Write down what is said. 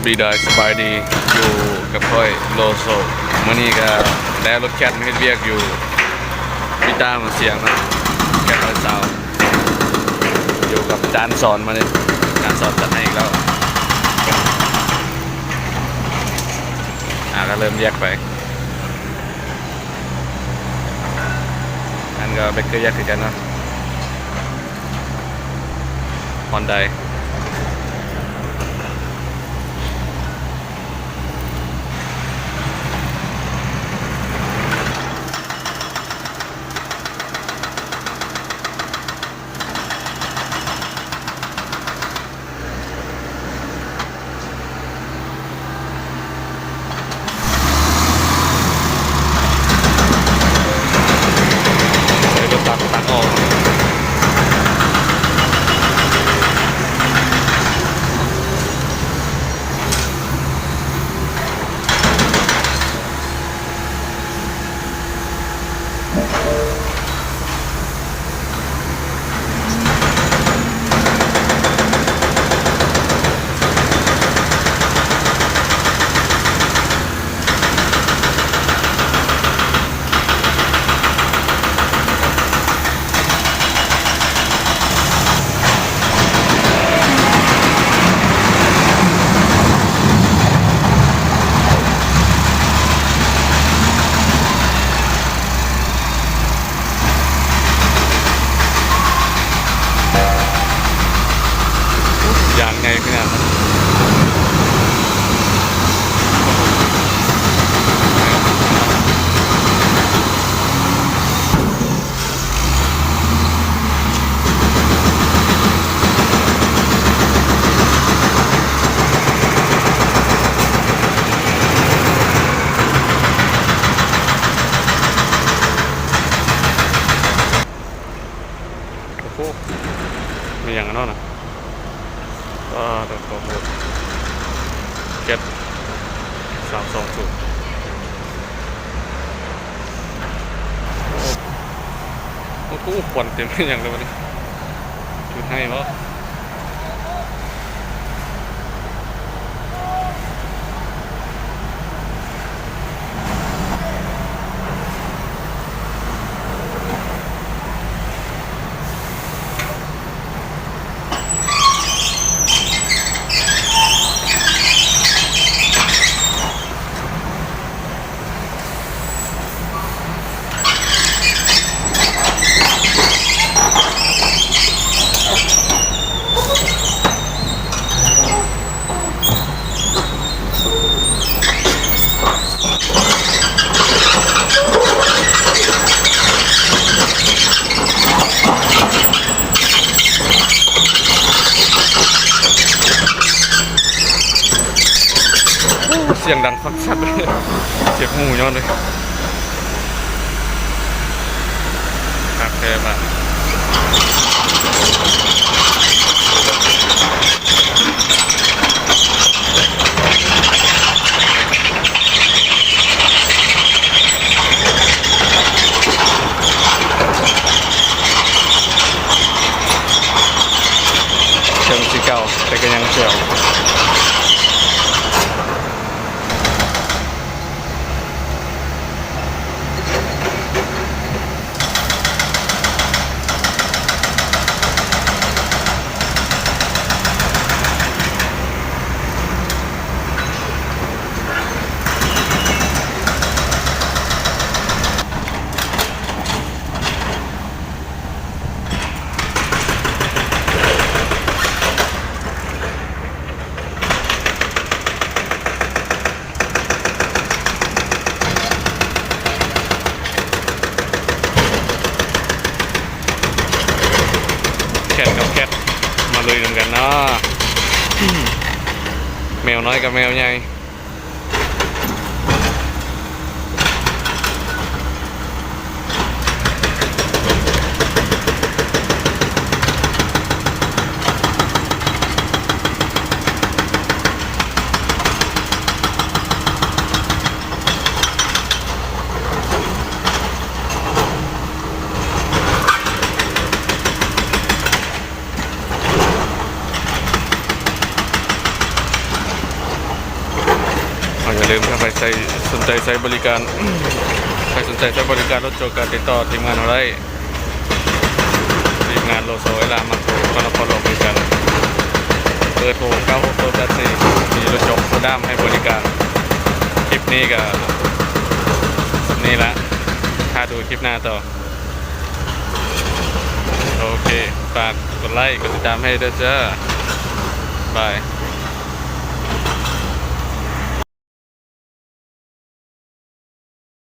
ດີເດີ ສະບາຍດີ ຢູ່ກັບຂ້ອຍໂລໂຊ. ມື້ນີ້ກະໄດ້ເອົາລົດແຄດມາເຮັດວຽກຢູ່ວິຕ້າຫົວສຽງເນາະ ແຄດຮ້ອຍຊາວ ຢູ່ກັບຈານສອນ. ມື້ນີ້ຈານສອນຈັດໃຫ້ອີກແລ້ວ. ອາ ກະເລີ່ມວຽກໄປ. ອັນກະເບັກເກີວຽກຄືກັນເນາະ. ຮອນໄດ. ໃຊ້ລົດຕັກຕັກອອກ. ຢາງໃຫຍ່ຂະໜາດນັ້ນ. ໂອ້ໂຫ ແມ່ນຫຍັງເນາະນະ? ປາດໂທ້ ແກັດສາມສອງສູນ. ໂອ້ ໂອ້ໂຫ ຄວັນເຕັມເປັນຫຍັງເລີຍບັດນີ້ ຈຸດໄຮ່ບໍ? ໂອ້ ສຽງດັງ ຄັກຊັດເລີຍ ເຈັບຫູຍ້ອນເລີຍ ຄັກແທ້ບາດ. ເຄື່ອງຊິເກົ່າ ແຕ່ກະຍັງແຈວ. ແຄດກັບແຄດ ມາລຸຍນຳກັນເນາະ ແມວນ້ອຍກັບແມວໃຫຍ່. ໂ ເດີມ ຖ້າໃຜໃຊ້ ສົນໃຈໃຊ້ບໍລິການ ໃຜສົນໃຈໃຊ້ບໍລິການລົດຈົກ ກໍຕິດຕໍ່ທີມງານເຮົາໄດ້. ທີມງານໂລໂຊເວລາມາໂຊ ນະຄອນຫຼວງວຽງຈັນ ເບີໂທ ເກົ້າຫົກສອງແປດສີ່ ມີລົດຈົກໂຊດຳໃຫ້ບໍລິການ. ຄລິບນີ້ກໍສ່ຳນີ້ລະ ຖ້າດູຄລິບໜ້າຕໍ່. ໂອເຄ ຝາກກົດໄລ ກົດຕິດຕາມໃຫ້ເດີເຈົ້າ. ບາຍ.